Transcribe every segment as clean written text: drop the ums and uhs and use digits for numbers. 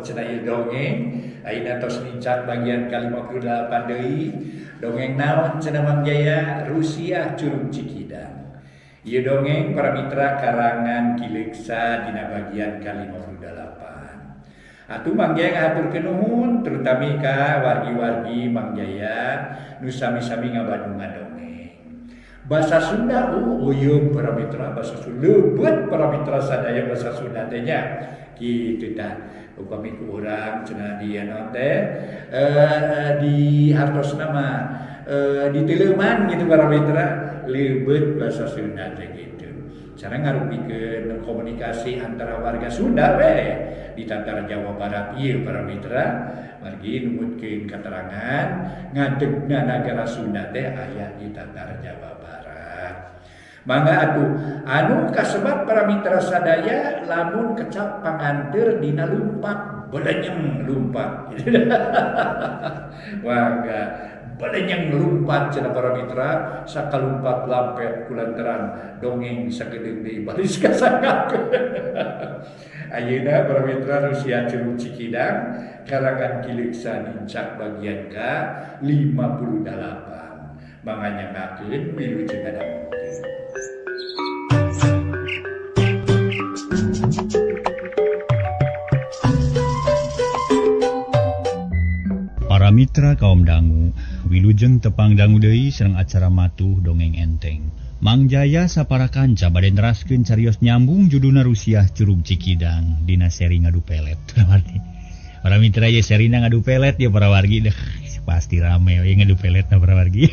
cenah ieu dongeng ayeuna tos nincak bagian ka-58 deui. Dongeng naon cenah Mang Jaya? Rusiah Curug Cikidang. Ieu dongeng para mitra karangan Ki Leuksa dina bagian ka-58. Atuh Mang Jaya ngahaturkeun nuhun terutami ka wargi-wargi Mang Jaya nu sami-sami ngabandung ngadongeng. Bahasa Sunda uyeuh para mitra, bahasa Sunda leubeut para mitra sadaya bahasa Sunda teh nya. Kitu tah upami ku urang cenah di anu teh di hartosna mah diteuleuman gitu para mitra, leubeut bahasa Sunda teh gitu. Cara ngarupikeun komunikasi antara warga Sunda we di Tatar Jawa Barat ieu para mitra, margi numutkeun katerangan ngadegna nagara Sunda teh aya di Tatar Jawa Barat. Mangga atuh anu kasebat para mitra sadaya lamun kecap panganteur dina lumpat belenyeng lumpat. Mangga belenyeng lumpat cenah para mitra sakalumpat lampet kulantaran dongeng sagedeung deui baris kasangakeun. Ayeuna para mitra Rusiah Curug Cikidang karangan Ki Leuksa nincak bagian ka 58. Mangga nyangakeun wilujeng ngadangukeun. Para mitra kaum dangu, wilujeng tepang dangu deui sareng acara matuh dongeng enteng. Mang Jaya sapara kanca bade neraskeun carios nyambung judulna Rusiah Curug Cikidang dina seri ngadu pelet. Para mitra ye serina ngadu pelet ya para wargi deh pasti rame we ngadu pelet na para wargi.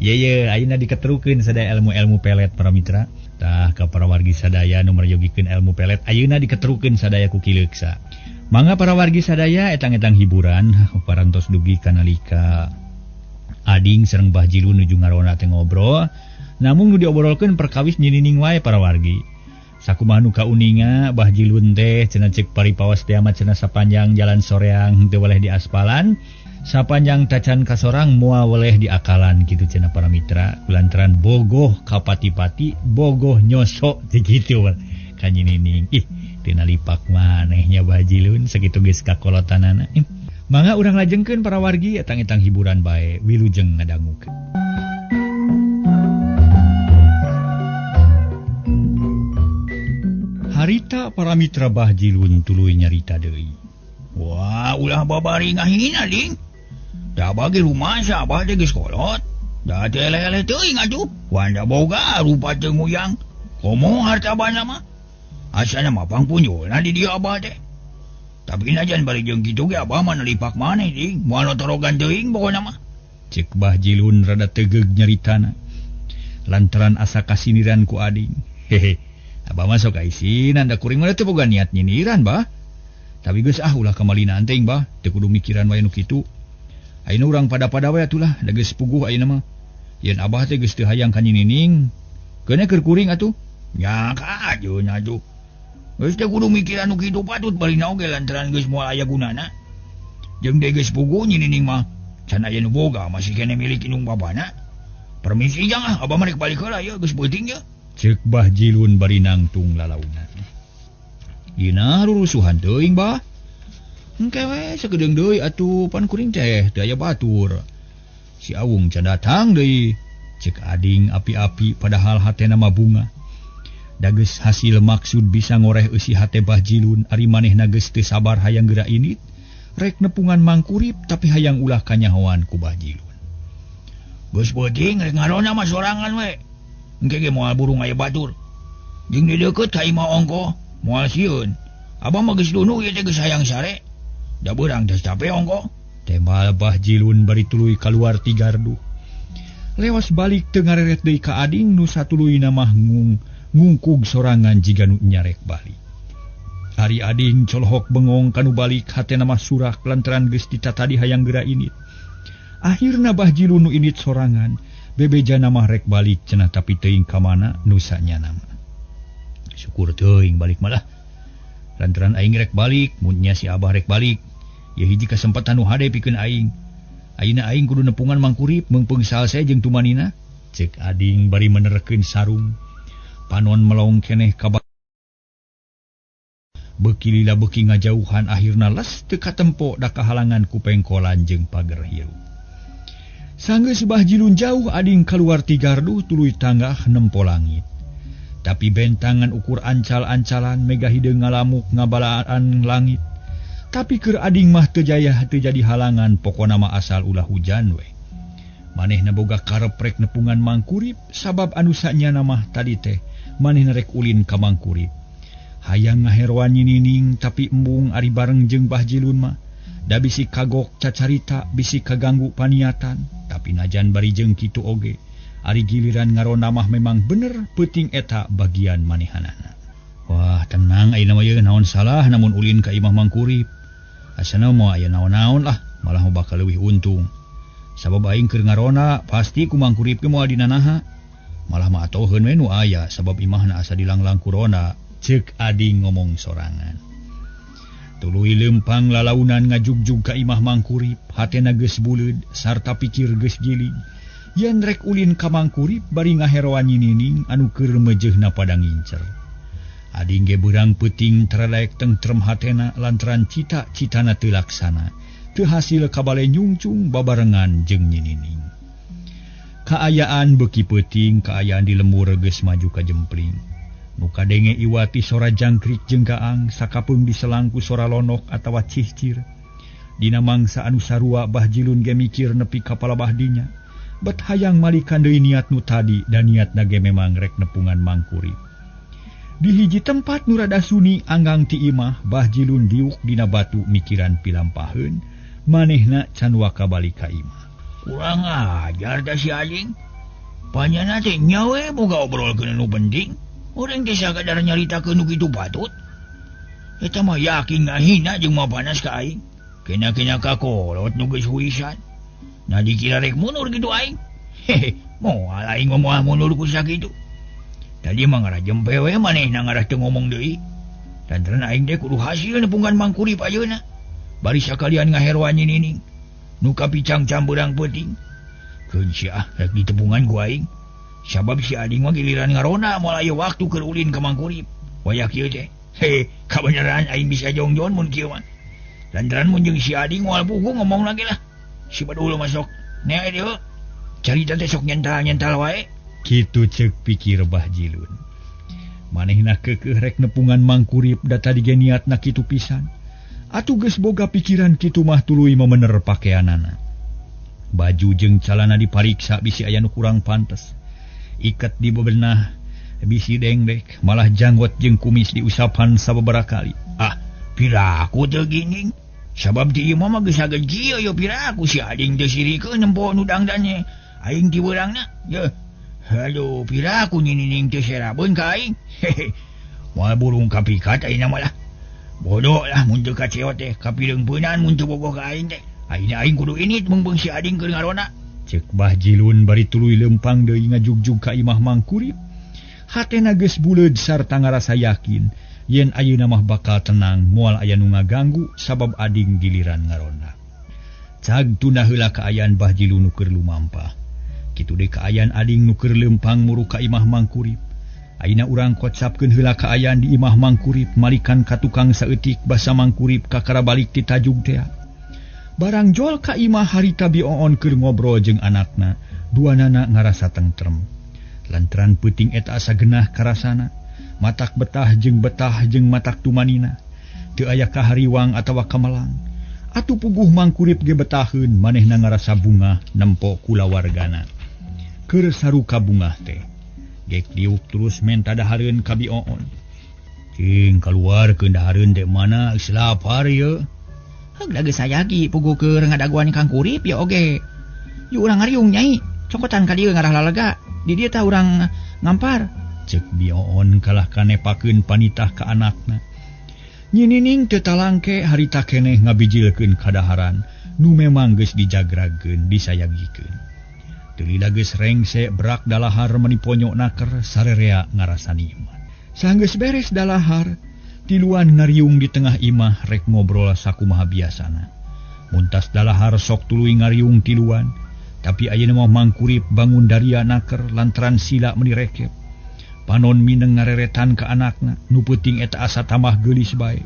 Ye ye ayeuna diketerukeun sadaya ilmu-ilmu pelet para mitra. Tah ka para wargi sadaya nu meryogikeun ilmu pelet ayeuna diketerukeun sadaya ku Ki Leuksa. Mangga para wargi sadaya etang-etang hiburan parantos dugi kanalika ading sareng Bah Jilu nuju ngarona teh ngobrol, namung nu diobrolkeun perkawis nyinining wae para wargi. Sakumaha nu kauninga Bah Jilun teh cenah ceuk paripaos teh mah cenah sapanjang jalan soreang henteu weleh di aspalan, sapanjang tacan kasorang moal weleh di akalan kitu cenah para mitra kulantaran bogoh kapati-pati bogoh nyosok teh kitu ka nyinining. Ih tina lipak manehnya Bah Jilun sakitu geus kakolotanana. Mangga urang lajengkeun para wargi etang-etang hiburan bae wilujeng ngadangukeun. Harita para mitra Bah Jilun tuluy nyarita deui. Wah, ulah babari ngahina ding. Da bagi rumah abah teh geus kolot. Da teh eleh-eleh teuing atuh. Wanda boga rupa teu nguyang. Komo harta bana mah. Asana mah pangpunjulna di dieu abah teh. Tapi najan bari jeung kitu ge abah mah nelipak maneh ding. Moal torogan teuing pokona mah. Ceuk Bah Jilun rada tegeug nyaritana. Lantaran asa kasiniran ku ading. Hehe. Abah mah sok aisinan da kuring mah teu boga niat nyindiran bah. Tapi geus ah ulah kamalina teuing bah, teu kudu mikiran wae nu kitu. Ayeuna urang pada-pada we atulah, da geus puguh ayeuna mah. Yen abah teh geus teu hayang ka nyinining, keuna keur kuring atuh. Nya kajeun atuh. Geus teu kudu mikiran nu kitu patut balina oge lantaran geus moal aya gunana. Jeung deui geus puguh nyinining mah, can aya nu boga masih keneh milik indung bapana. Permisi jang ah, abah mah rek balik heula ieu geus peuting ye. Ceuk Bah Jilun bari nangtung lalauna. Ina rurusuhan teuing bah. Engke we sakedeung deui atuh pan kuring teh teu aya batur. Si Awung can datang deui. Ceuk ading api-api padahal hatena mah bunga. Dageus hasil maksud bisa ngoreh eusi hate Bah Jilun ari manehna geus teu sabar hayang geura init. Rek nepungan mangkurip tapi hayang ulah kanyahoan ku Bah Jilun. Geus peuting rek ngarona mah sorangan we. Engke ge moal burung aya batur. Jeung di deukeut ka imah ongkoh moal sieun. Abah mah geus dunung ieu teh geus hayang sare. Da beurang teh capek ongkoh. Tembal Bah Jilun bari tuluy kaluar ti gardu. Lewas balik teu ngareret deui ka ading nu satuluyna mah ngungkug sorangan jiga nu nyarek balik. Ari ading colohok bengong kanu balik hatena mah surak lantaran geus ditatadi hayang geura init. Akhirna Bah Jilun nu init sorangan, bebejana mah rek balik cenah tapi teuing ka mana nu sanyana mah. Syukur teuing balik malah. Lantaran aing rek balik, mun nya si abah rek balik. Ye hiji kasempatan nu hade pikeun aing. Ayeuna aing kudu nepungan mangkurip meungpeung salse jeung tumanina. Ceuk ading bari menerkeun sarung. Panon melong keneh ka Beuki lila beuki ngajauhan akhirna les teu katempo da kahalangan ku pengkolan jeung pager hirup. Sanggeus Bah Jilun jauh ading kaluar ti gardu tuluy tanggah nempo langit. Tapi bentangan ukur ancal-ancalan mega hideung ngalamuk ngabalaan langit. Tapi keur ading mah teu jaya teu jadi halangan pokona mah asal ulah hujan we. Manehna boga karep rek nepungan Mangkurip sabab anu sanyana mah tadi teh manehna rek ulin ka Mangkurip. Hayang ngaheroan nyinining tapi embung ari bareng jeung Bah Jilun mah. Da bisi kagok cacarita bisi kaganggu paniatan tapi najan bari jeung kitu oge ari giliran ngarona mah memang bener peuting eta bagian manehanana. Wah tenang ayeuna mah naon salah namun ulin ka imah Mangkurip. Asana moal aya naon-naon lah malah bakal leuwih untung. Sabab aing keur ngarona pasti ku Mangkurip ge moal dinanaha. Malah mah atoheun we nu aya sabab imahna asa dilanglang ku ronda ceuk ading ngomong sorangan. Tuluy leumpang lalaunan ngajugjug ka imah Mangkurip, hatena geus buleud sarta pikir geus gilig. Yen rek ulin ka Mangkurip bari ngaheroan nyinining anu keur meujeuhna pada ngincer. Ading ge beurang peuting teradaek tengtrem hatena lantaran cita-citana teu laksana. Teu hasil kabale nyungcung babarengan jeung nyinining. Kaayaan beuki peuting, kaayaan di lembur geus maju ka jempling. Nu kadenge iwati sora jangkrik jeung gaang sakapeung diselangku sora lonok atawa cihcir. Dina mangsa anu sarua Bah Jilun ge mikir nepi ka palabah dinya. Bet hayang malikan deui niat nu tadi dan niatna ge memang rek nepungan Mangkurip. Di hiji tempat nu rada suni anggang ti imah Bah Jilun diuk dina batu mikiran pilampaheun manehna can waka balik ka imah. Kurang ajar da si anjing. Panyana teh nyawe boga obrolkeun nu penting. Urang teh sakadar nyaritakeun nu kitu patut. Eta mah yakin ngahina jeung mapanas ka aing. Kena-kena ka kolot nu geus huisan. Nah dikira rek mundur kitu aing. Hehe, moal aing moal mundur ku sakitu. Tadi mah ngarah jempe we manehna ngarah teu ngomong deui. Lantaran aing teh kudu hasil nepungan Mangkurip ayeuna. Bari sakalian ngaheroan nyinining. Nu kapicang-cang beurang peuting. Keun sia rek ditepungan ku aing. Sabab si ading mah giliran ngarona moal aya waktu keur ulin ka Mangkurip. Wayah kieu teh. Hehe, kabeneran aing bisa jongjon mun kieu mah. Lantaran mun jeung si ading moal puguh ngomong lagi lah. Si badul masuk. Nya dieu. Carita teh sok nyental-nyental wae. Kitu ceuk pikir Bah Jilun. Manehna keukeuh rek nepungan Mangkurip da tadi ge niatna kitu pisan. Atuh geus boga pikiran kitu mah tuluy memener pakeanana. Baju jeung calana dipariksa bisi aya nu kurang pantes. Iket di bebenah bisi dengdek, malah janggot jeung kumis diusapan sababaraha kali. Ah, piraku teu gining. Sabab ti imah mah geus sageji ieu piraku si ading teh sirikeun nempo nu dangdannya. Aing ti beurangna. Yeuh. Aduh, piraku nyinining teh serabeun ka aing. Hehe. Moal burung kapikat ayeuna mah lah. Bodoh lah mun teu kaceo teh, kapireungpeunan mun teu bogoh ka aing teh. Ayeuna aing kudu init meungpeung si ading keur ngarona. Ceuk Bah Jilun bari tuluy leumpang deui ngajugjug ka imah Mangkurip. Hatena geus buleud sarta ngarasa yakin yen ayeuna mah bakal tenang moal aya nu ngaganggu sabab ading giliran ngarona. Cag tunda heula kaayaan Bah Jilun nu keur lumampah. Kitu deui kaayaan ading nu keur leumpang muru ka imah Mangkurip. Ayeuna urang kocapkeun heula kaayaan di imah Mangkurip malikan ka tukang saeutik basa Mangkurip kakara balik ti tajug tea. Barang jol ka imah harita Bi Oon keur ngobrol jeung anakna, duanana ngarasa tentrem. Lantaran peuting eta asa genah karasana, matak betah jeung matak tumanina. Teu aya kahariwang atawa kamelang. Atuh puguh Mangkurip ge betaheun manehna ngarasa bungah nempo kulawargana. Keur saruka bungah teh. Gek diuk terus menta dahareun ka Bi Oon. Cing kaluarkeun dahareun teh mana geus lapar ieu. Heug da geus sayagi puguh keur ngadaguan Kang Kurip ya oge. Yu urang ngariung nyai, cokotan ka dieu ngarah lalega. Di dieu tah urang ngampar. Ceuk Bi Oon kalah kanepakeun panitah ka anakna. Nyinining teu talangke harita keneh ngabijilkeun kadaharan nu memang geus dijagragkeun disayagikeun. Teu lila geus rengse brak dalahar meni ponyok naker sarerea ngarasa nikmat. Sanggeus beres dalahar, tiluan ngariung di tengah imah rek ngobrol sakumaha biasana. Muntas dalahar sok tuluy ngariung tiluan, tapi ayeuna mah Mangkurip bangun daria naker lantaran sila meni rekep. Panon mineng ngareretan ka anakna, nu peuting eta asa tambah geulis bae.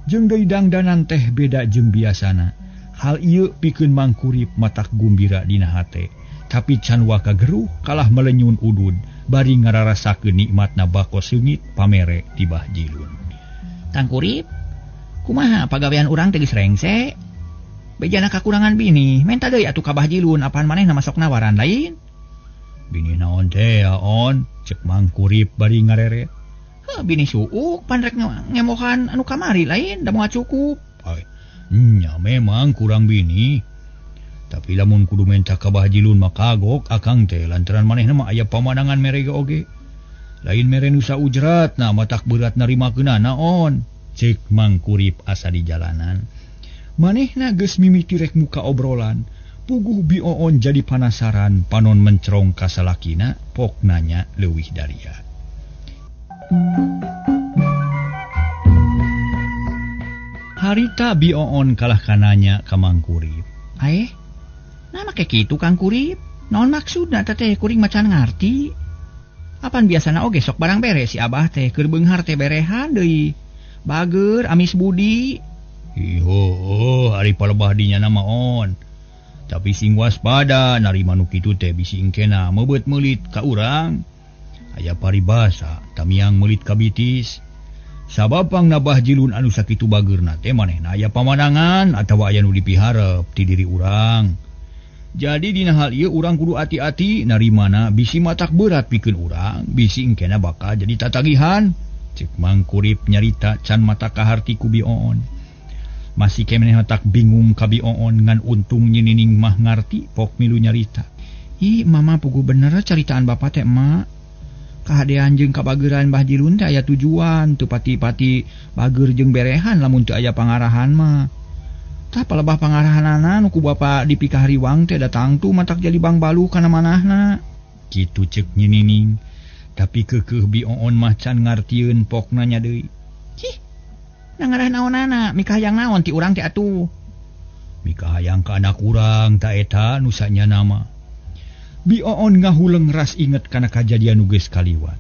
Jeung deui dangdanan teh beda jeung biasana. Hal ieu pikeun Mangkurip matak gumbira dina hate. Tapi can waka geruh kalah melenyun udud bari ngararasakeun nikmatna bako seungit pamere ti Bah Jilun. Kang Kurip, kumaha pagawean urang teh geus rengse? Bejana kakurangan bini, menta deui atuh ka Bah Jilun apaan manehna masok nawaran lain? Bini naon teh on, cek Mangkurip bari ngareret. Heuh, bini suuk pan rek ngemohan anu kamari lain, da moal cukup. Ai, nya memang kurang bini. Tapi lamun kudu menta ka Bah Jilun mah kagok akang teh lantaran manehna mah aya pamandangan mere ge oge. Lain mere nu saujratna matak berat narimakeunana on. Cek Mangkurip asa di jalanan. Manehna geus mimiti rek muka obrolan. Puguh Bi Oon jadi panasaran panon mencerong ka salakina pok nanya leuwih daria. Harita Bi Oon kalah kananya ka Mangkurip. Aeh, nah make kitu Kang Kurip. Naon maksudna teh kuring macan ngarti? Apan biasana oge sok barang beres si Abah teh keur beunghar teh berehan deui. Bager amis budi. Iho, ari palebah dinya nama on. Tapi sing waspada narima nu kitu teh bisi engkena meubeut meulit ka urang. Aya paribasa tamiang meulit ka bitis. Sabab pangna Bah Jilun anu sakitu bageurna teh manehna aya pamandangan atawa aya nu dipiharep ti diri urang. Jadi dina hal ieu urang kudu ati-ati narimana bisi matak berat pikeun urang, bisi engkena bakal jadi tatagihan. Cek Mangkurip nyarita can mata kaharti ku Bi Oon. Masih keneh tak bingung ka Bi Oon ngan untung nyinining mah ngarti pok milu nyarita. Ih, mama puguh bener caritaan bapak teh emak. Kahadean jeung kabageran Bah Jilun teh aya tujuan, teu pati-pati bager jeung berehan lamun teu aya pangarahan mah. Tah palebah pangarahanana nu ku bapa dipikahariwang teh datang tu matak jadi bangbalu kana manahna. Kitu cek nyinining. Tapi keukeuh Bi Oon mah can ngartieun pok nanya deui. Cih, nangarah naonana, mikahayang naon ti urang teh atuh. Mikahayang ka anak urang ta eta nu sanyana mah. Bi Oon ngahuleng ras inget kana kajadian nu geus kaliwat.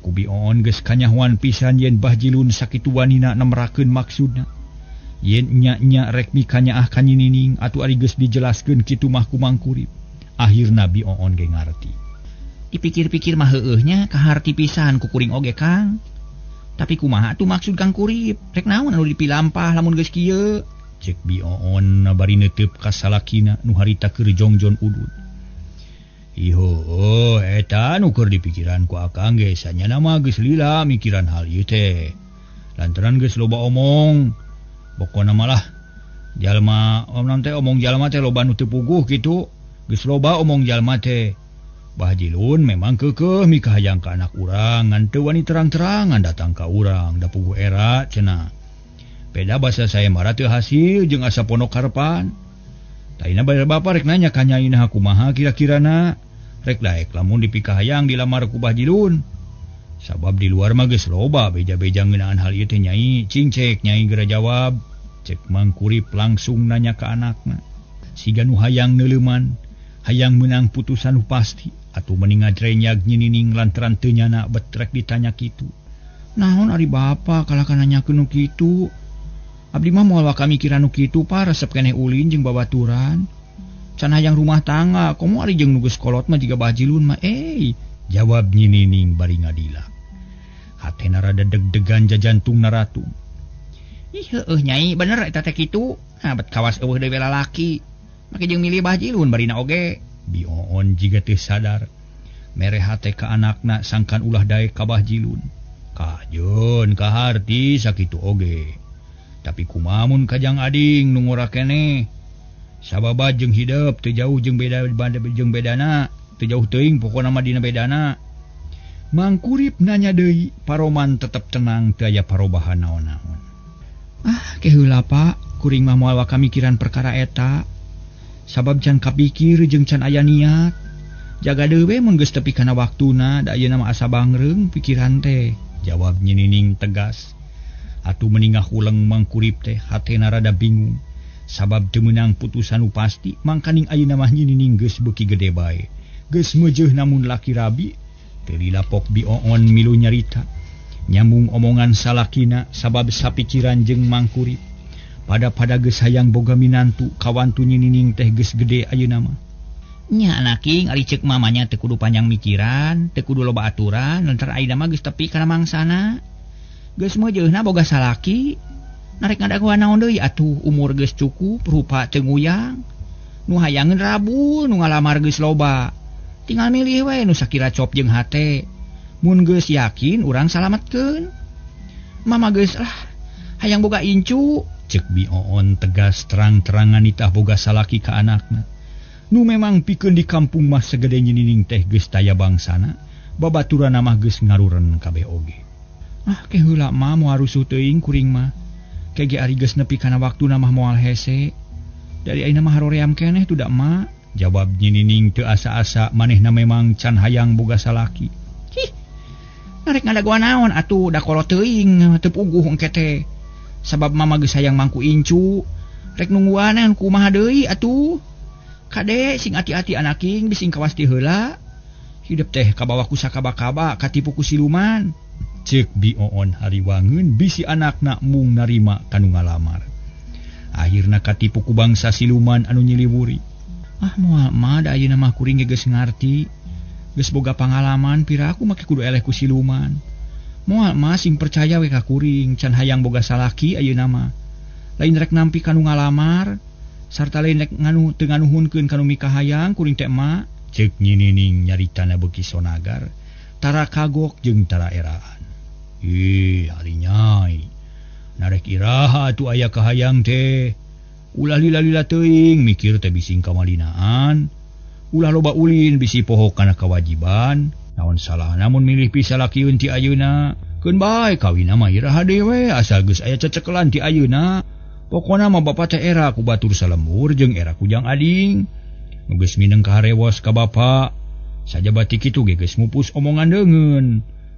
Ku Bi Oon geus kanyahoan pisan yen Bah Jilun sakitu wanina nemrakeun maksudna. Yen nya-nya rek mikanyaah ka Nyinining atuh ari geus dijelaskeun kitu mah ku Mangkurip. Akhirna Bi Oon ge ngarti. Dipikir-pikir mah heueuh nya kaharti pisan ku kuring oge Kang. Tapi kumaha atuh maksud Kang Kurip? Rek naon anu dipilampah lamun geus kieu? Cek Bi Oon bari neuteup ka salakina nu harita keur jongjon udud. Iho, eta nu keur dipikiran ku akang ge sanyana mah geus lila mikiran hal ieu teh. Lantaran geus loba omong. Pokona malah jalma omong teh omong jalma teh loba nu teu puguh kitu. Geus loba omong jalma teh. Bah Jilun memang keukeuh mikahayang ka anak urang ngan teu wani terang-terangan datang ka urang da puguh era cenah. Beda basa saya marah teu hasil jeung asa ponok karepan. Taina bayar bapa rek nanya ka nyaina kumaha kira-kirana. Rek daek lamun dipikahayang dilamar ku Bah Jilun. Sabab di luar mah geus loba beja-beja ngeunaan hal ieu teh nyai, cing cek nyai geura jawab. Cek Mangkurip langsung nanya ka anakna. Siga nu hayang neuleuman, hayang meunang putusan nu pasti. Atuh mending ngajrenyag nyinining lantaran teu nyana betrek ditanya kitu. Naon ari bapa kalah ka nanyakeun nu kitu? Abdi mah moal waka mikiran nu kitu pa resep keneh ulin jeung babaturan. Can hayang rumah tangga, komo ari jeung nu geus kolot mah jiga Bah Jilun mah euy. Jawab nyinining bari ngadila. Hatena rada deg-degan jajantungna ratu. Ih heueuh nyai bener eta teh kitu. Nah bet kawas eueuh deui lalaki. Make jeung milih Bah Jilun barina oge. Bi Oon jiga teu sadar. Mere hate ka anakna sangkan ulah daek ka Bah Jilun. Kajeun kaharti sakitu oge. Tapi kumamun kajang ading nu ngora keneh. Sababa jeung hidep teu jauh jeung beda jeung bedana, teu jauh teuing pokona mah dina bedana. Mangkurip nanya deui, paroman tetep tenang teu aya parobahan naon-naon. Ah, keheula Pak, kuring mah moal waka mikiran perkara eta. Sabab can kapikir jeung can aya niat. Jaga deui we mun geus tepi kana waktuna, da ayeuna mah asa bangreung pikiran teh. Jawab Nyinining tegas. Atuh meningah uleng Mangkurip teh hatena rada bingung. Sabab teu meunang putusan nu pasti, mangkaning ayeuna mah Nyinining geus beuki gede bae. Geus meujeuh namun laki rabi, teu lila pok Bi Oon milu nyarita. Nyambung omongan salakina sabab sapikiran jeung Mangkurip. Pada-pada geus hayang boga minantu kawantu Nyi Nining teh geus gede ayeuna mah. Nya anaking ari ceuk mamanya teu kudu panjang mikiran, teu kudu loba aturan, lantaran ayeuna mah geus tepi kana mangsana. Geus meujeuna boga salaki. Narek ngadagoan naon deui atuh umur geus cukup, rupa teu nguyang. Nu hayangeun rabul, nu ngalamar geus loba. Tinggal milih we nu sakira cop jeung hate. Mun geus yakin urang salametkeun. Mama geus lah hayang boga incu. Cek Bi Oon tegas terang-terangan nitah boga salaki ka anakna. Nu memang pikeun di kampung mah segede Nyi Nining teh geus taya bangsana, babaturanna mah geus ngaruren kabeh oge. Ah ke heula mah moal rusuh teuing kuring mah. Kege ari geus nepi kana waktuna mah moal hese. Dari ayeuna mah haroream keneh tuh dak ma. Jawab Nyi Nining teu asa-asa manehna memang can hayang boga salaki. Hih. Narek ngadagoan naon atuh da kolot teuing teu puguh engke teh. Sabab mama geus hayang mangku incu. Rek nungguanan kumaha deui atuh. Kade sing ati-ati anaking bising kawas ti heula. Hidup teh kabawa ku sakaba-kaba katipu ku siluman. Cek Bi Oon hariwangeun bisi anakna mung narima kanu ngalamar. Akhirna katipu ku bangsa siluman anu nyiliwuri. Ah moal mah da ayeuna mah kuring ge geus ngarti. Geus boga pangalaman piraku make kudu eleh ku siluman. Moal mah sing percaya we ka kuring can hayang boga salaki ayeuna mah. Lain rek nampi kanu ngalamar sarta lain rek nganu teu nganuhunkeun kanu mikahayang kuring teh mah. Cek Nyi Nining nyaritana beuki sonagar, tara kagok jeung tara eraan. Ih, ari nyai. Narek iraha atuh aya kahayang teh. Ulah lila-lila teuing mikir teh bising kamalinaan. Ulah loba ulin bisi poho kana kewajiban. Naon salahna mun milih pisalakieun ti ayeuna. Keun bae kawinna mah iraha dewe asal geus aya cecekelan ti ayeuna. Pokona mah bapa teh era ku batur salembur jeung era ku jang ading. Nu geus mineng kaharewos ka bapa. Sajaba ti kitu ge geus mupus omongan deungeun.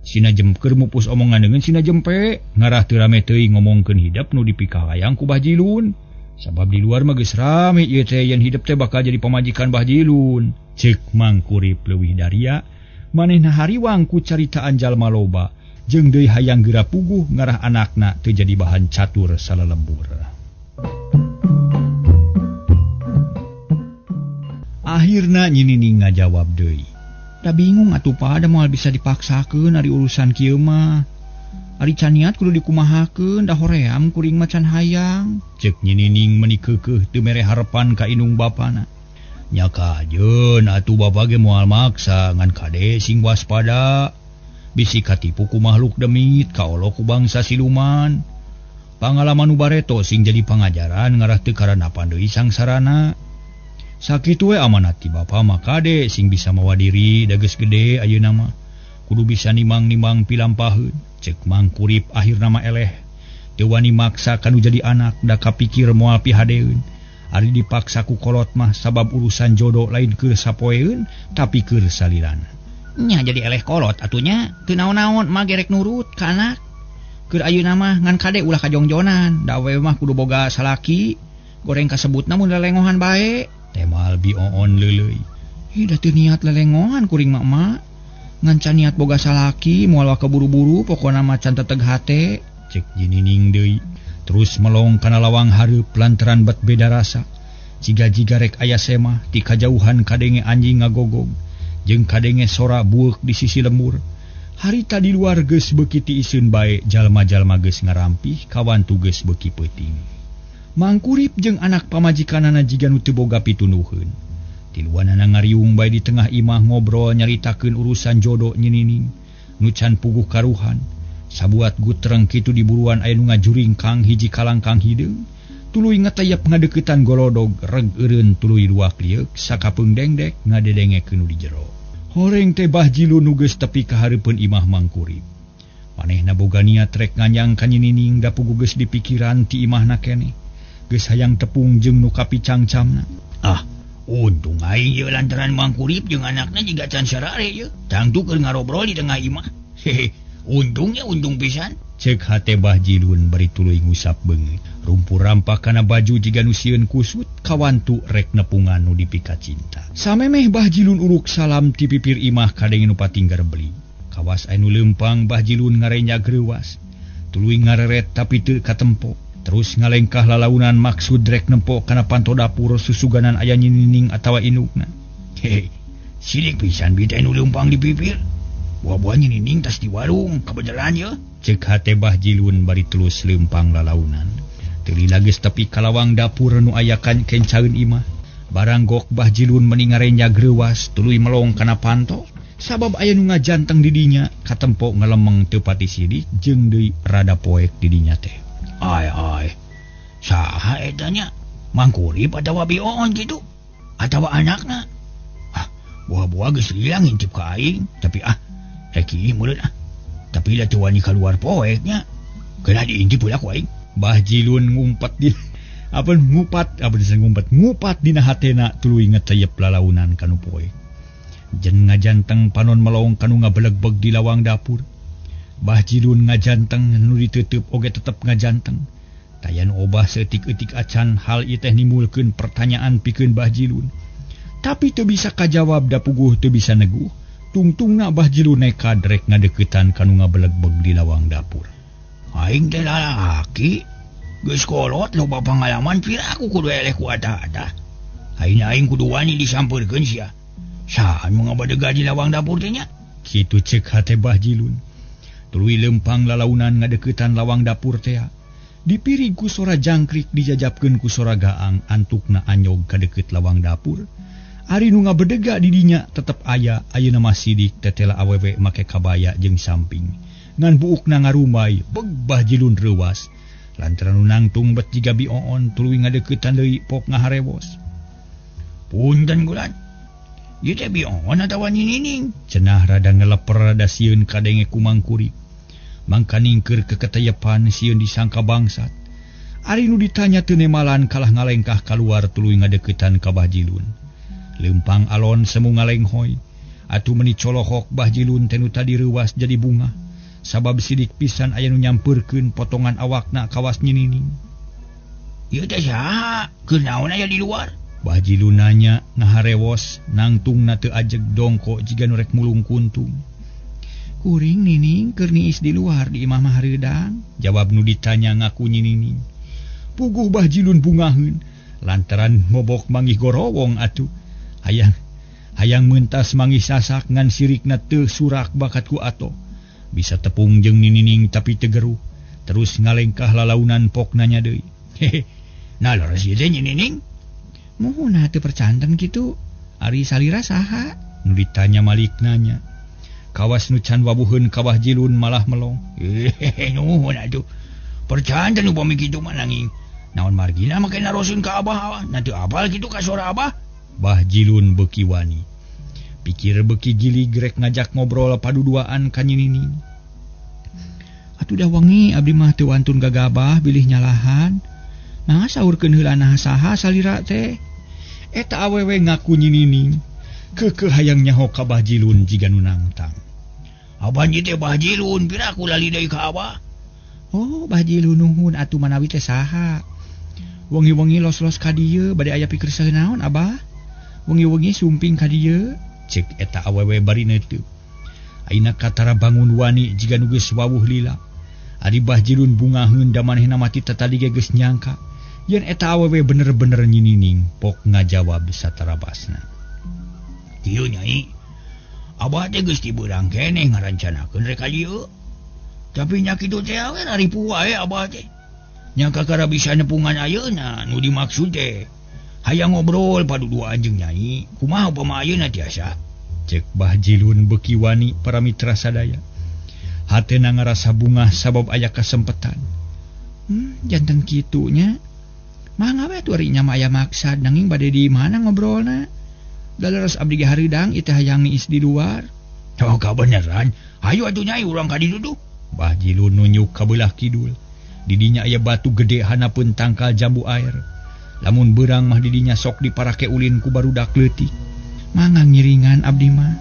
Sina jemker mupus omongan deungeun sina jempe ngarah teu rame teuing ngomongkeun hidep nu dipikahayang ku Bah Jilun. Sabab di luar mah geus rame ieu teh yen hidep teh bakal jadi pamajikan Bah Jilun. Ceuk Mangkurip leuwih daria manehna hariwang ku caritaan jalma loba jeung deui hayang geura puguh ngarah anakna teu jadi bahan catur salalembur. Akhirna Nyi Nining ngajawab deui. Da bingung atuh pa da moal bisa dipaksakeun ari urusan kieu mah. Ari can niat kudu dikumahakeun da hoream kuring mah can hayang. Ceuk Nyi Nining meuni keukeuh teu mere harepan ka indung bapana. Nya kajeun atuh bapa ge moal maksa ngan kade sing waspada. Bisi katipu ku makhluk demit kaolo ku bangsa siluman. Pangalaman nu bareto sing jadi pangajaran ngarah teu karanapan deui sangsarana. Sakitu we amanat ti bapa mah kade sing bisa mawa diri da geus gede ayeuna mah. Kudu bisa nimang-nimang pilampaheun. Ceuk Mangkurip akhirna mah eleh. Teu wani maksa kanu jadi anak da kapikir moal pihadeun. Ari dipaksa ku kolot mah sabab urusan jodoh lain keur sapoeun tapi keur salilana. Nya jadi eleh kolot atunya teu naon-naon mah gerek nurut ka anak. Keur ayeuna mah ngan kade ulah kajongjonan, da awewe mah kudu boga salaki, goreng kasebutna mun lelengohan bae. Temal Bi Oon leuleuy. Ih da teu niat lelengohan kuring mah emak. Ngan can niat boga salaki moal keburu-buru pokona mah can teteg hate. Cek Nyi Nining deui. Terus melong kana lawang hareup lantaran bet beda rasa. Jiga-jiga rek aya semah ti kajauhan kadenge anjing ngagogog jeung kadenge sora bueuk di sisi lembur. Harita di luar geus beuki tiiseun bae jalma-jalma geus ngarampih kawantu geus beuki peuting. Mangkurip jeung anak pamajikanana jiga nu teu boga pitunuheun. Tiluanana ngariung bae di tengah imah ngobrol nyaritakeun urusan jodoh Nyi Nining nu can puguh karuhan. Sabuat gutreng kitu di buruan aya nu ngajuring kang hiji kalangkang hideung. Tuluy ngetayap ngadeukeutan golodog reg eureun tuluy luak lieuk sakapeung dengdek ngadedengekeun nu di jero. Horeng teh Bah Jilun nu geus tepi ka hareupeun imah Mangkurip. Manehna boga niat rek nganyang ka Nyi Nining da puguh geus dipikiran ti imahna keneh. Geus hayang tepung jeung nu kapicangcamna. Ah, untung aing ieu lantaran Mangkurip jeung anakna jiga can sarare ieu. Tangtu keur ngarobrol di tengah imah. Hehe. Untungnya untung pisan. Cek hate Bah Jilun bari tuluy ngusap beungeut. Rumpur rampak kana baju jiga nu sieun kusut kawantu rek nepungan nu dipika cinta. Samemeh Bah Jilun uruk salam ti pipir imah kadenge nu patinggar beli. Kawas anu leumpang Bah Jilun ngarenjag reuwas. Tuluy ngareret tapi teu katempo. Terus ngalengkah lalaunan maksud rek nempo kana panto dapur susuganan aya nyinining atawa indukna. Hehe, sidik pisan bi teh nu leumpang di pipir. Buah-buah nyinining tas di warung kebenaran ye. Cek hate Bah Jilun bari tulus leumpang lalaunan. Teu lila geus tepi ka lawang dapur nu aya kencaeun imah. Baranggok Bah Jilun meni ngarenjag reuwas tuluy melong kana panto. Sabab aya nu ngajanteng di dinya katempo ngalemeng teu pati sidik jeung deui rada poek di dinya teh. Ai ai. Saha eta nya? Mangkurip atawa bioon kitu? Atawa anakna? Ah, buah-buah geus lila ngintip ka aing, tapi ah rek ieu meureun ah. Tapi da teu wani kaluar poek nya. Kena diintip pula ku aing. Bah Jilun ngumpet di apa ngupat apa bisa ngumpet ngupat dina hatena tuluy ngeteyep lalaunan kanu poek. Jen ngajanteng panon melong kanu ngabelegbeg di lawang dapur. Bah Jilun ngajanteng nu ditutup oge tetep ngajanteng. Taya nu obah seutik-eutik acan hal ieu teh nimbulkeun pertanyaan pikeun Bah Jilun. Tapi teu bisa kajawab da puguh teu bisa neguh. Tungtungna Bah Jilun nekad rek ngadeukeutan kanu ngabelegbeg di lawang dapur. Aing teh lalaki geus kolot loba pangalaman pira aku kudu eleh ku ata-ata. Aing aing kudu wani disampeurkeun sia. Saha nu ngabadega di lawang dapur teh nya? Kitu cek hate Bah Jilun. Tuluy leumpang lalaunan ngadeuketan lawang dapur teh. Dipirig ku sora jangkrik dijajapkeun ku sora gaang antukna anyog ka deukeut lawang dapur. Ari nu ngabedega di dinya tetep aya ayeuna mah sidik tetela awewe make kabaya jeung samping. Ngan buukna ngarumbai beg Bah Jilun reuwas. Lantaran nu nangtung bet jiga bioon tuluy ngadeuketan deui pok ngaharewos. Punten gulan. Ieu teh bioon atawa nyinining? Cenah rada ngeleper rada sieun kadenge ku Mangkuri. Mangkaning keur keketeyepan sieun disangka bangsat. Ari nu ditanya teu nemalan kalah ngalengkah kaluar tuluy ngadeuketan ka Bah Jilun. Leumpang alon semu ngalenghoy. Atuh meuni colohok Bah Jilun teh nu tadi reuwas jadi bunga. Sabab sidik pisan aya nu nyampeurkeun potongan awakna kawas nyinining. Ieu teh saha? Keur naon aya di luar? Bah Jilun nanya ngaharewos nangtungna teu ajeg dongko jiga nu rek mulung kuntung. Kuring nining keur niis di luar di imah mah hareudang, jawab nu ditanya ngaku nyinining. Puguh Bah Jilun bungaheun lantaran mobok manggih gorowong atuh. Hayang mentas manggih sasak ngan sirikna teu surak bakat ku ato. Bisa tepung jeung ninining tapi teu geruh. Terus ngalengkah lalaunan pok nanya deui. Hehe. Nah leres ieu teh nyinining. Muhun teu percanten kitu. Ari salira saha? Nu ditanya malik nanya. Kawas nu can wabuheun ka Bah Jilun malah melong. Hehehe nuhun atuh. Percanten upami kitu mah nanging. Naon margina make naroseun ka abah, na teu apal kitu ka sora abah. Bah Jilun beuki wani. Pikir beuki gilig rek ngajak ngobrol paduduaan ka nyinining. Atuh dah wengi abdi mah teu wantun gagabah bilih nyalahan. Mangga saurkeun heula naha saha salira teh. Eta awewe ngaku nyinining. Keukeuh hayang nyaho ka Bah Jilun jiga nu nangtang. Abah ieu teh Bah Jilun, pira aku lali deui ka abah. Oh, Bah Jilun nuhun atuh manawi teh saha. Wengi-wengi los-los ka dieu bade aya pikir naon abah. Wengi-wengi sumping ka dieu. Cek eta awewe bari neuteuk. Ayeuna katara bangun wani jiga nu geus wawuh lila. Ari Bah Jilun bungaheun da manehna mah ti tatadi ge geus nyangka yen eta awewe bener-bener nyinining, pok ngajawab satarabasna. Kieu nyai, abah teh geus tibeurang keneh ngarancanakeun rek ka dieu. Tapi nya kitu teh we raripu wae abah teh. Nya kakara bisa nepungan ayeuna nu dimaksud teh. Hayang ngobrol paduduaan jeung nyai, kumaha upama ayeuna tiasa? Cek Bah Jilun beuki wani para mitra sadaya. Hatena ngarasa bungah sabab aya kasempetan. Janten kitu nya. Mangga we atuh ari nya mah aya maksad nanging bade di mana ngobrolna? Da leres abdi ge hareudang ieu teh hayang niis di luar. Oh, kabeneran. Hayu atuh nyai urang ka ditu tuh. Bah Jilun nunjuk ka beulah kidul. Di dinya aya batu gede hanapeun tangkal jambu air. Lamun beurang mah di dinya sok diparake ulin ku barudak leutik. Mangga ngiringan abdi mah.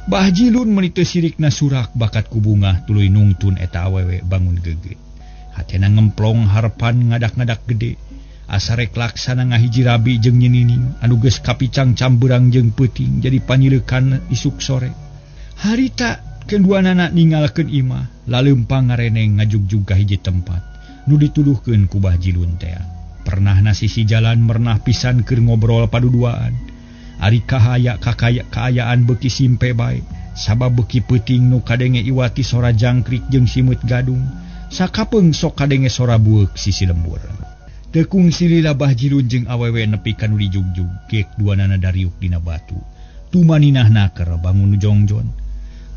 Bah Jilun meuni teu sirikna surak bakat ku bungah tuluy nungtun eta awewe bangun geget. Hatena ngemplong harepan ngadak-ngadak gede. Asa rek laksana ngahiji rabi jeung nyinining anu geus kapicang camberang jeung peuting jadi panyileukan isuk sore. Harita Keduanana ninggalkeun imah, laleumpang ngareneng ngajugjug ka hiji tempat nu dituduhkeun ku Bah Jilun teh. Pernah na sisi jalan mernah pisan keur ngobrol paduduaan. Ari kahaya kakaya kaayaan beuki simpe bae, sabab beuki peuting nu kadenge iwati sora jangkrik jeung simut gadung. Sakapeung sok kadenge sora bueuk sisi lembur. Teu kungsi lila Bah Jilun jeung awewe nepi ka nu dijugjug, geek duanana dariuk dina batu. Tumaninah naker bangun nu jongjon.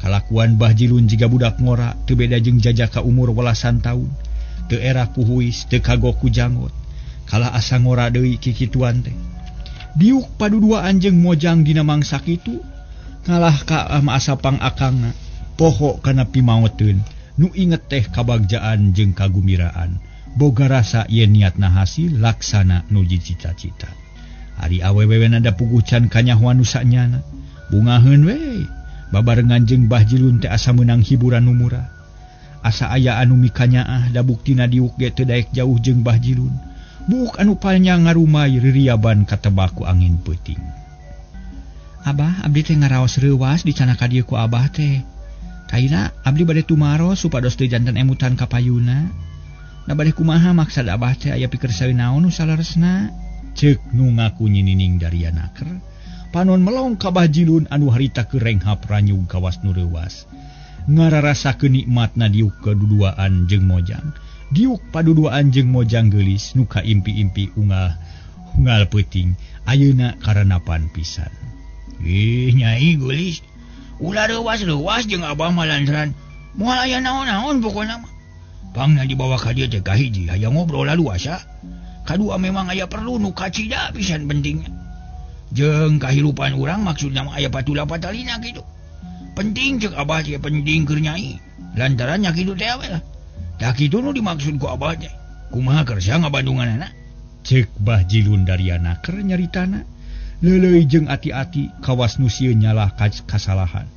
Kalakuan Bah Jilun jiga budak ngora, teu beda jeung jajaka umur welasan taun. Teu era ku huis, teu kagok ku janggot. Kalah asa ngora deui kikituan teh. Diuk paduduaan jeung Mojang dina mangsa kitu, ngalah ka asa pangakangna, poho kana pimaoteun, nu inget teh kabagjaan jeung kagumiraan. Boga rasa yen niatna hasil laksana nu cita-cita. Ari awewe nada puguh can kanyahoan nu sanyana. Bungaheun we. Babarengan jeung Bah Jilun teh asa meunang hiburan nu murah. Asa aya anu mikanyaah da buktina diuk ge teu daek jauh jeung Bah Jilun. Buuk anu panjang ngarumai ririaban katebak ku angin peuting. Abah, abdi teh ngaraos reuwas dicana ka dieu ku abah teh. Kaina abdi bade tumaros supados teu janten emutan ka payuna. Da bade kumaha maksad abah teh aya pikersa naon nu saleresna? Ceuk nu ngaku nyinining daria naker. Panon melong ka Bah Jilun anu harita keur renghap ranyug kawas nu reuwas. Ngararasakeun nikmatna diuk kaduduaan jeung Mojang. Diuk paduduaan jeung Mojang geulis nu kaimpi-impi unggal peuting ayeuna karanapan pisan. Ih nyai geulis, ulah reuwas-reuwas jeung abah mah lantaran moal aya naon-naon pokona mah. Pangna dibawa ka dieu teh kahiji hayang ngobrol laluasa. Kadua memang aya perlu nu kacida pisan pentingna. Jeung kahirupan urang maksudna mah aya patula patalina kitu. Penting ceuk abah teh penting keur nyai. Lantaran nya kitu teh we lah. Tah kitu nu dimaksud ku abah teh. Kumaha kersa ngabandunganana? Ceuk Bah Jilun daria naker nyaritana. Leuleuy jeung ati-ati kawas nu sieun nyalah kasalahan.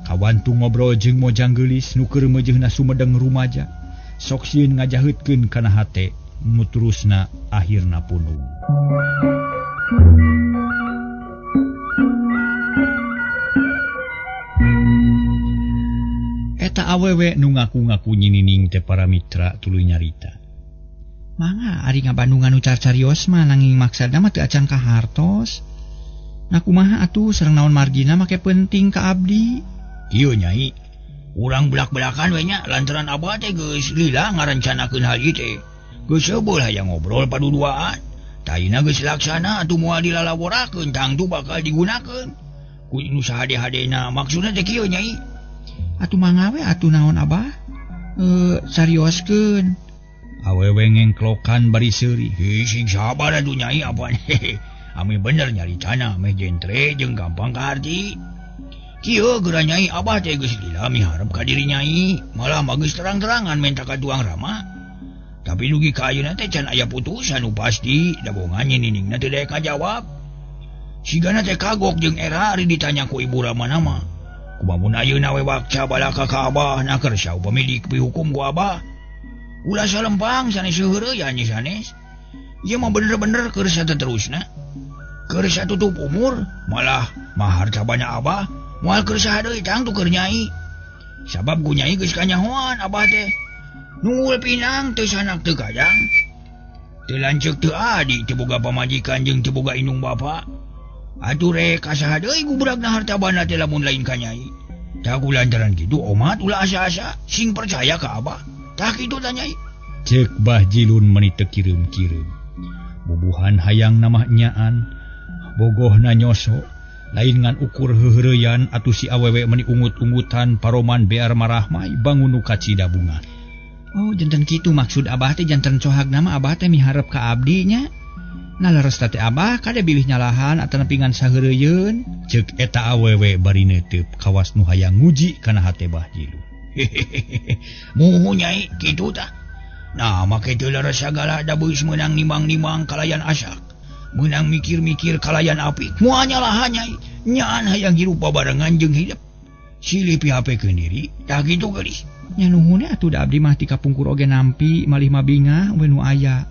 Kawantu ngobrol jeung Mojang geulis nu keur meujeuhna sumedeng rumaja. Sok sieun ngajaheutkeun kana hate nu terusna akhirna punung. Eta awewe nu ngaku-ngaku nyinining teh para mitra tuluy nyarita. Mangga ari ngabandungan nu carcarios mah nanging maksudna mah teu acan ka hartos. Nah kumaha atuh sareng naon margina make penting ka abdi. Ieu nyai, urang belak-belakan we nya lantaran abah teh geus lila ngarencanakeun hal ieu teh. Geus seubeul hayang ngobrol paduduaan. Taina geus laksana atuh moal dilalaworakeun tangtu bakal digunakeun. Ku nu sahade-hadena maksudna teh kieu nyai. Atuh mangga we atuh naon abah? Sarioskeun. Awewe ngengklokan bari seuri. Hei sing sabar atuh nyai apaan. Ami bener nyaritana meh jentre jeung gampang kaharti. Kieu geura nyai abah teh geus lila miharep ka diri nyai, malah mah geus terang-terangan menta ka tuang rama. Tapi dugi ka ayeuna teh can aya putusan nu pasti, da bongan nyininingna teu daek kajawab. Sigana teh kagok jeung era ari ditanya ku ibu ramana mah. Kumaha ayeuna we bakca balaka ka abah na kersa upami dipihukum ku abah. Ulah salempang sanes seuheureun nya sanes. Ieu mah bener-bener kersa terusna. Kersa tutup umur, malah mahar cabana abah moal kersa deui tangtu keur nyai. Sabab ku nyai geus kanyahoan abah teh. Nunggul pinang teu sanak teu kadang. Teu lanceuk teu adi teu boga pamajikan jeung teu boga indung bapa. Atuh rek kasaha deui gubragna harta banda teh lamun lain ka nyai. Tah ku lantaran kitu omat ulah asa-asa sing percaya ka abah. Tah kitu tah nyai. Ceuk Bah Jilun meuni teu kireum-kireum. Bubuhan hayang namah nyaan, bogohna nyoso, lain ngan ukur heuheureyan atuh si awewe meuni ungut-ungutan paroman bear marahmai bangun nu kacida bunga. Oh janten kitu maksud abah teh janten cohagna mah abah teh miharep ka abdi nya. Nah leres teh abah kade bilih nyalahan atanapi ngan saheureuyun. Ceuk eta awewe bari neuteup kawas nu hayang nguji kana hate Bah Jilun. Muhu nyai kitu tah. Nah make teu leres sagala da beus meunang nimang-nimang kalayan asak. Meunang mikir-mikir kalayan apik. Moal nyalahan nyai. Nyaan hayang hirup babarengan jeung hidup. Silih pihapekeun diri tah kitu geulis. Nya nuhun atuh da abdi mah ti kapungkur oge nampi malih mah bingah we nu aya.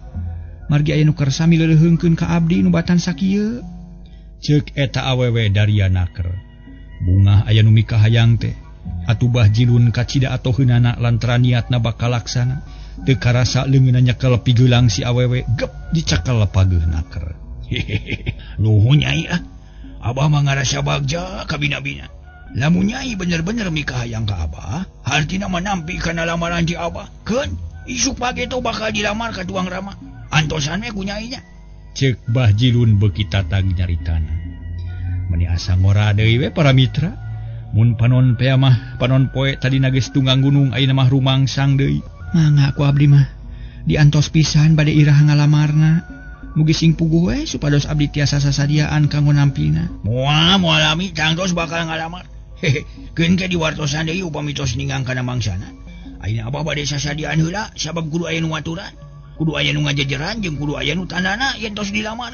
Margi aya nu kersa mileuleheungkeun ka abdi nu batan sakieu. Ceuk eta awewe daria naker. Bungah aya nu mikahayang teh. Atuh Bah Jilun kacida atoheunana lantaran niatna bakal laksana. Teu karasa leungeunna nyekel pigelang si awewe gep dicekel pageuh naker. Hehehe, nuhun Nyai ah. Abah mah ngarasa bagja kabina-bina. Lamun Nyai bener-bener mikahayang ka Abah, hartina mah nampi kana lamaran ti Abah. Keun, isuk page teh bakal dilamar ka tuang Rama. Antosan we ku Nyai nya. Ceuk Bah Jilun beuki tatag nyaritana. Meni asa ngora deui we para mitra. Mun panon pea mah panon poe tadina geus tunggang gunung ayeuna mah rumangsang deui. Mangga ku abdi mah diantos pisan bade iraha ngalamarna. Mugi sing puguh we supados abdi tiasa sasadiaan kanggo nampina. Moal moal lami tangtos bakal ngalamar. Hehe, keun ke diwartosan deui upami tos ninggang kana mangsana. Ayeuna Abah bade sasadiaan heula sabab kudu aya nu ngaturan, kudu aya nu ngajejeran jeung kudu aya nu tandana yen tos dilamar.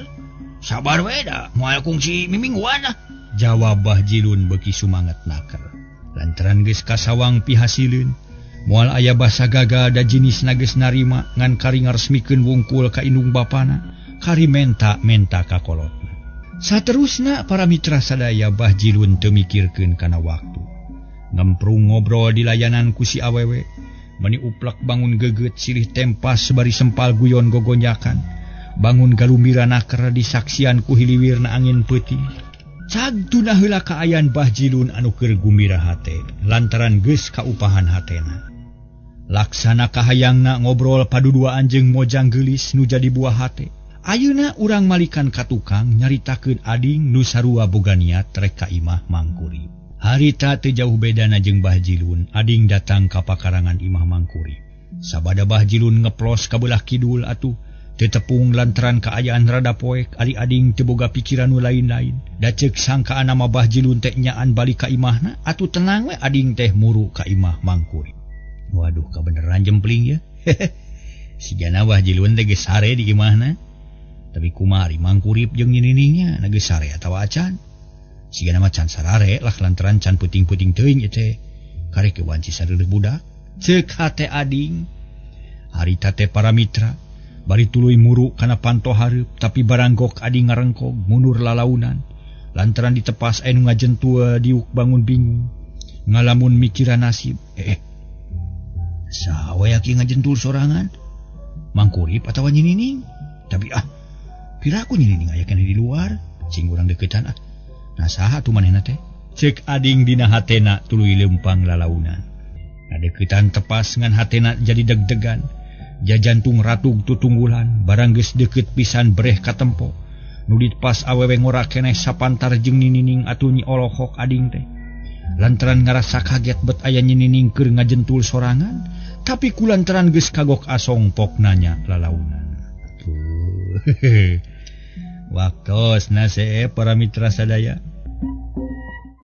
Sabar we da, moal kungsi mimingguan lah. Jawab Bah Jilun beuki sumanget naker. Lantaran geus kasawang pihasileun, moal aya basa gagal da jinisna geus narima ngan kari ngaresmikeun wungkul ka indung bapana, kari menta-menta ka kolotna. Saterusna para mitra sadaya Bah Jilun teu mikirkeun kana waktu. Ngemprung ngobrol di layanan ku si awewe, meni uplek bangun geget silih tempas bari sempal guyon gogonjakan. Bangun galumbira naker disaksian ku hiliwirna angin peuting. Cag tuna heula kaayaan Bah Jilun anu keur gumbira hate lantaran geus kaupahan hatena. Laksana kahayangna ngobrol paduduaan jeung Mojang geulis nu jadi buah hate. Ayeuna urang malikan ka tukang nyaritakeun ading nu sarua boga niat rek ka imah Mangkurip. Harita teu jauh bedana jeung Bah Jilun, ading datang ka pakarangan imah Mangkurip. Sabada Bah Jilun ngeplos ka beulah kidul atuh teu tepung lantaran kaayaan rada poek, ari ading teu boga pikiran nu lain-lain. Da ceuk sangkaan mah Bah Jilun teh nyaan balik ka imahna, atuh tenang we ading teh muru ka imah Mangkurip. Waduh, kabeneran jempling ya. Sigana Bah Jilun teh geus sare di imahna. Tapi kumaha ari Mangkurip jeung nyininingnya na geus sare atawa acan. Sigana mah can sarare lah lantaran can puting-puting teuing ieu teh. Karek wanci sareureut budak. Ceuk hate ading. Harita teh para mitra bari tuluy muru kana panto hareup, tapi baranggok ading ngarengkog mundur lalaunan lantaran ditepas anu ngajentua diuk bangun bingung ngalamun mikiran nasib. Saha we aki ngajentul sorangan, Mangkurip atawa nyinining? Tapi ah, piraku nyinining aya keneh di luar, cing urang deukeutan ah. Nah saha atuh manehna teh? Ceuk ading dina hatena tuluy leumpang lalaunan. Ngadeuketan tepas ngan hatena jadi deg-degan. Jajantung ratug tutunggulan, barang geus deukeut pisan breh katempo. Nu ditepas awewe ngora keneh sapantar jeung ninining atuh nyi olohok ading teh. Lantaran ngarasa kaget bet aya nyinining keur ngajentul sorangan, tapi kulantaran geus kagok asong pok nanya lalaunan. Tuh. Waktosna see para mitra sadaya.